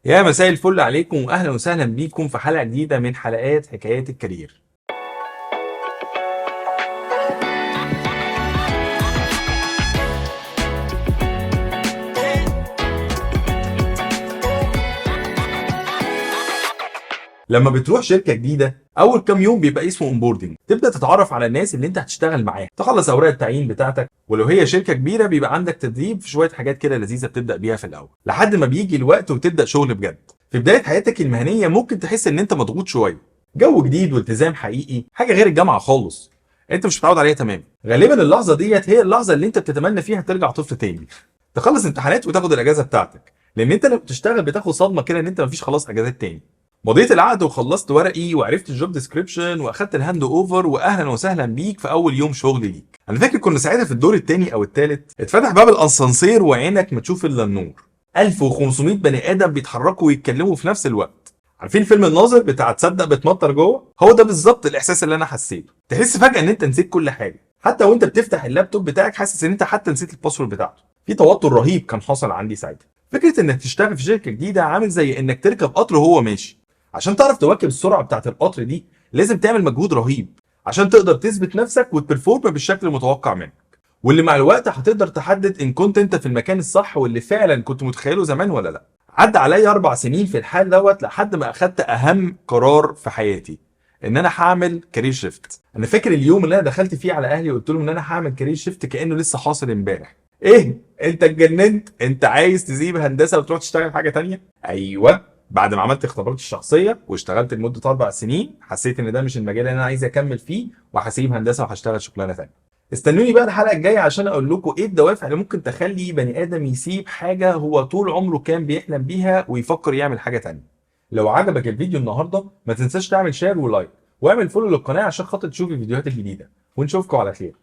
يا مساء الفل عليكم واهلا وسهلا بيكم في حلقة جديدة من حلقات حكايات ال career. لما بتروح شركة جديدة اول كام يوم بيبقى اسمه onboarding، تبدا تتعرف على الناس اللي انت هتشتغل معاها، تخلص اوراق التعيين بتاعتك، ولو هي شركة كبيرة بيبقى عندك تدريب في شوية حاجات كده لذيذة بتبدا بيها في الاول لحد ما بيجي الوقت وتبدا شغل بجد. في بداية حياتك المهنية ممكن تحس ان انت مضغوط شوية، جو جديد والتزام حقيقي، حاجة غير الجامعة خالص انت مش متعود عليها تماما. غالبا اللحظة ديت هي اللحظة اللي انت بتتمنى فيها ترجع طفل تاني، تخلص امتحانات وتاخد الاجازة بتاعتك، لان انت لما بتشتغل بتاخد صدمة كده ان انت مفيش خلاص اجازات تاني. مضيت العقد وخلصت ورقي وعرفت ال job description واخدت ال handover، واهلا وسهلا بيك في اول يوم شغل ليك. انا فاكر كنا ساعتها في الدور الثاني او الثالث، اتفتح باب الاسانسير وعينك ما تشوف الا النور. 1500 بني ادم بيتحركوا ويتكلموا في نفس الوقت. عارفين فيلم الناظر بتاع تصدق بتمطر جوه؟ هو ده بالظبط الاحساس اللي انا حسيته. تحس فجاة ان انت نسيت كل حاجة، حتى وانت بتفتح اللابتوب بتاعك حاسس ان انت حتى نسيت ال password بتاعته. في توتر رهيب كان حصل عندي ساعتها. فكرة انك تشتغل في شركة جديدة عامل زي انك تركب قطر وهو ماشي. عشان تعرف تواكب السرعة بتاعت القطر دي لازم تعمل مجهود رهيب عشان تقدر تثبت نفسك وت perform بالشكل المتوقع منك، واللي مع الوقت هتقدر تحدد ان كنت انت في المكان الصح واللي فعلا كنت متخيله زمان ولا لا. عدى عليا 4 سنين في الحال دوت لحد ما اخدت اهم قرار في حياتي، ان انا هعمل career shift. انا فاكر اليوم اللي انا دخلت فيه على اهلي وقلت لهم ان انا هعمل career shift كانه لسه حاصل امبارح. ايه انت اتجننت؟ انت عايز تسيب هندسة وتروح تشتغل حاجة تانية؟ ايوه، بعد ما عملت اختبارات الشخصية واشتغلت لمدة 4 سنين حسيت ان ده مش المجال اللي انا عايز اكمل فيه، وهسيب هندسة وهشتغل شغلانة ثانية. استنوني بقى الحلقة الجاية عشان اقول لكم ايه الدوافع اللي ممكن تخلي بني ادم يسيب حاجة هو طول عمره كان بيحلم بيها ويفكر يعمل حاجة تانية. لو عجبك الفيديو النهارده ما تنساش تعمل share و like واعمل follow للقناة عشان خاطر تشوف الفيديوهات الجديدة، ونشوفكم على خير.